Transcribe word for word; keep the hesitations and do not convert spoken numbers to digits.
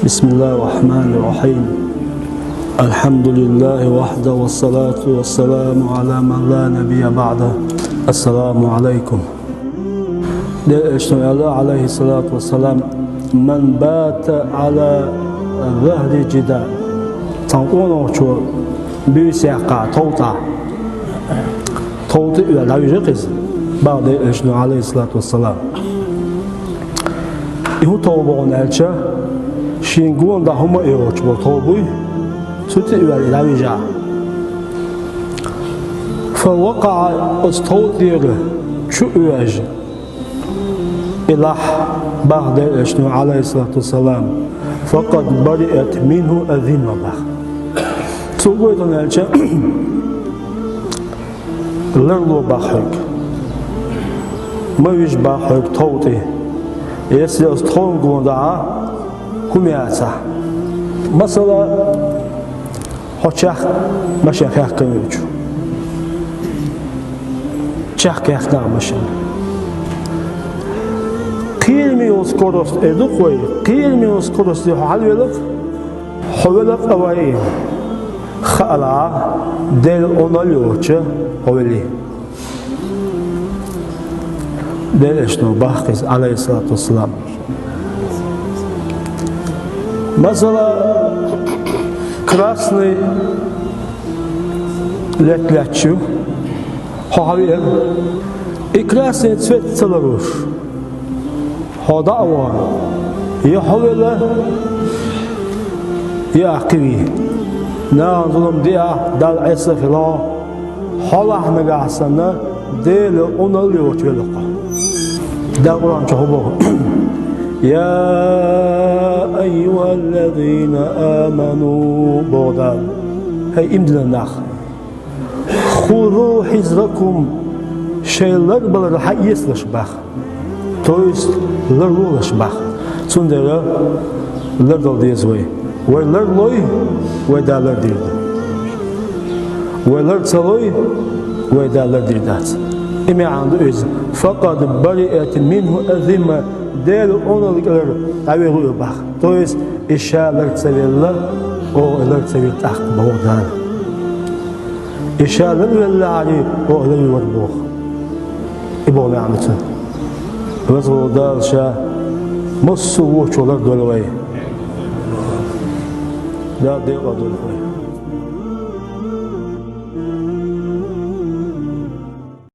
بسم الله الرحمن الرحيم. الحمد لله وحده والصلاة والسلام على من لا نبي بعده. السلام عليكم. Дела Элчано аьлла, алайхи салату вассалам: «من بات على ظهر جدار». Цхьан къонахчо буьйса яьккхача товта тӀа. ТовтӀа оьлла дӀавижа-кх иза, боху Дела Элчано, алайхи салату вассалам. И хӀун тов бу аьлча, шен гонахьа хӀума а йоцуш болу тов буй, цу тӀа оьлла дӀавижа. فوقع, оцу товтӀера чу оьжа и лахь, боху Дела Элчано, алайхи салату вассалам, فقد برئت منه الذمة, боху. Цо гойту аьлча, ларло боху хьоьга. Ма вижа боху хьоьга товтӀа, если оцу товна гонахьа хӀума яцахь. Масала, хьо чехка машен хехкан веача, чехка хехкина машен. Кхераме йолу скорость эр ду-кх вай, кхераме йолу скоросте хьо хьалавелла-кх, хьо велла-кх а вай, хаалахь, Делан Ӏуналла йоцуш хьо велли. Дела Элчано боху иза, алайхи салату вассалам. Масала, красный лет лаьтташ ю, хьо хьавеара. И красный цвет ца ларуш, хьо дӀа а вахана, я хьо велла, я ахь кхин вий. Нахана зулам диахь, Далла Ӏеса а хилахь, хьо лахь нагахь санна, Делан Ӏуналла йоцуш велла-кх хьо. Дала Къуръан чохь хӀун боху? يا أيها الذين آمنوا, боху Дала. ХӀай иман диллина нах! خذوا حذركم, шайн ларбалар схьаэцалаш, боху. То есть ларлолаш, боху. Цундела лардала деза вай. Вай ларлой, вай Дала лардийр ду. Вай лар ца лой, вай Дала лардийр дац. И маьӀна ду иза: فقد برئت منه الذمة, Делан Ӏуналла кӀелара дӀавелла ву и, боху. То есть и ша лар ца велла, оха и лар ца вира тӀаккха, боху Дала. И ша ларвеллехьара, оха ларвелла вара, боху. И боху маьӀна цуьнан. Веза волу Дала Ша массо а вочо лардойла вай. Дала декъал дойла вай.